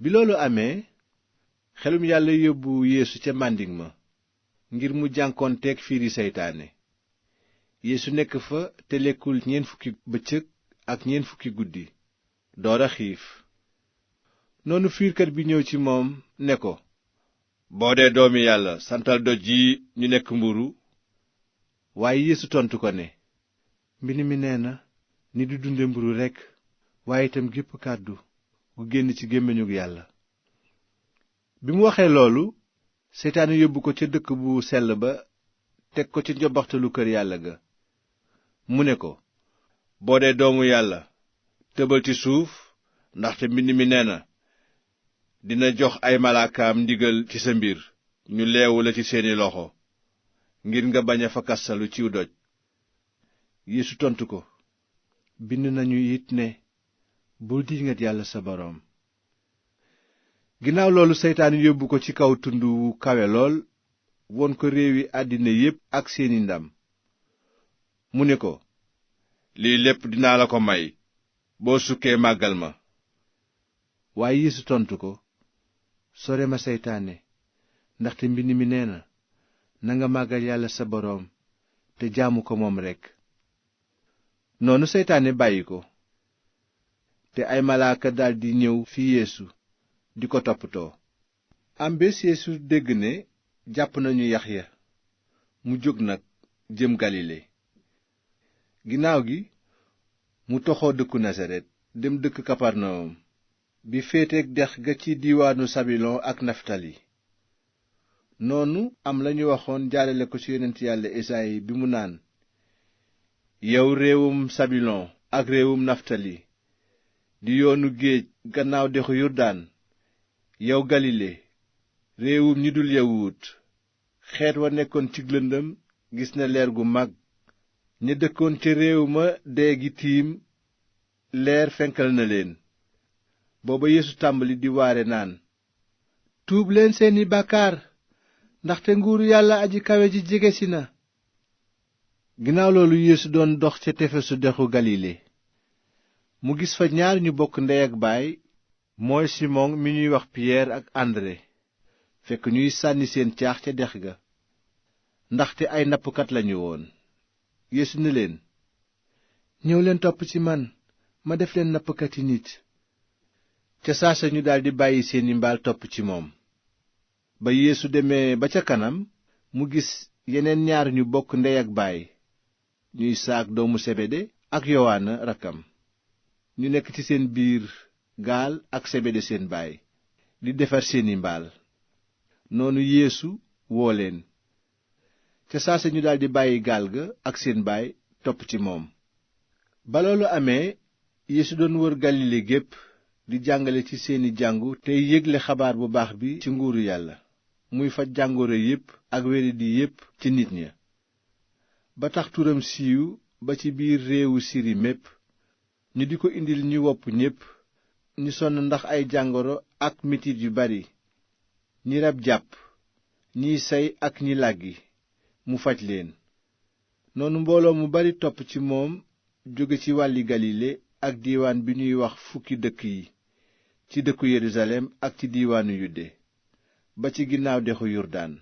bi loolu amee xelum yàlla yóbbu yeesu ca màndiŋ ma ngir mu jànkoonteek fiiri seytaane. yeesu nekk fa te lekkul 40 bëccëg ak 40 guddi door a xiif. noonu fiirkat bi ñëw ci moom ne ko, boo dee doomi yàlla santal doj yi ñu nekk mburu. waaye yeesu tontu ko ne, mbind mi nee na, nit du dunde mburu rekk waaye itam gépp kàddu gu génn ci gémmiñu yàlla. bi mu waxee loolu seytaane yóbbu ko ca dëkk bu sell ba teg ko ci njobbaxtalu kër yàlla ga. mu ne ko, boo dee doomu yàlla tëbal ci suuf, ndaxte mbind mi nee na, dina jox ay malaakaam ndigal ci sa mbir ñu leewu la ci seeni loxo ngir nga bañ a fakkastalu ciw doj. yeesu tontu ko, bind nañu it ne, bul diingat yàlla sa boroom. ginnaaw loolu seytaane yóbbu ko ci kaw tund wu kawe lool won ko réewi àddina yépp ak seeni ndam. mu ne ko, lii lépp dinaa la ko may boo sukkee màggal ma. waaye yeesu tontu ko, sore ma seytaane, ndaxte mbind mi nee na, nanga màggal yàlla sa boroom te jaamu ko moom rekk. noonu seytaane bàyyi ko, te ay malaaka daldi ñëw fi yeesu di ko toppatoo. am bés yeesu dégg ne jàpp nañu yaxya. mu jóg nag jëm galile. ginnaaw gi mu toxoo dëkku nasaret dem dëkk kaparnawum bi féeteek dex ga ci diiwaanu sabilon ak naftali. noonu am lañu waxoon jaalale ko ci yonent yàlla esayi bi mu naan, yow réewum sabilon ak réewum naftali di yoonu géej gannaaw dexu yurdaan, yow galile réewum ñi dul yawut, xeet wa nekkoon ci lëndëm gis na leer gu mag, ña dëkkoon ca réew ma dee gi tiim leer fenkal na leen. booba yeesu tàmbali di waare naan, tuub leen seeni bàkkaar ndaxte nguuru yàlla aji kawe ji jegesi na. ginnaaw loolu yeesu doon dox ca tefesu dexu galile. mu gis fa ñaar ñu bokk ndey ak baay, mooy simon mi ñuy wax piyeer ak andre, fekk ñuy sànni seen caax ca dex ga, ndaxte ay nappkat lañu woon. yeesu ne leen, ñëw leen topp ci man, ma def leen nappkati nit. ca saasa ñu daldi bàyyi seeni mbaal topp ci moom. ba yeesu demee ba ca kanam mu gis yeneen ñaar ñu bokk ndey ak baay, ñuy saak doomu sebede ak yowaana rakkam, ñu nekk ci seen biir gaal ak sebede seen baay di defar seeni mbaal. noonu yeesu woo leen. ca saasa ñu daldi bàyyi gaal ga ak seen baay topp ci moom. ba loolu amee yeesu doon wër galile gépp di jàngale ci seeni jàngu tey yégle xabaar bu baax bi ci nguuru yàlla, muy faj jàngoro yépp ak wéradi yépp ci nit ña. ba tax turam siiw ba ci biir réewu siri mépp, ñu di ko indil ñi wopp ñépp, ñi sonn ndax ay jàngoro ak metit yu bari, ñi rab jàpp, ñiy say ak ñi làggi, mu faj leen. noonu mbooloo mu bari topp ci moom jóge ci wàlli galile ak diiwaan bi ñuy wax fukki dëkk yi, ci dëkku yerusalem ak ci diiwaanu yude ba ci ginnaaw dexu yurdaan.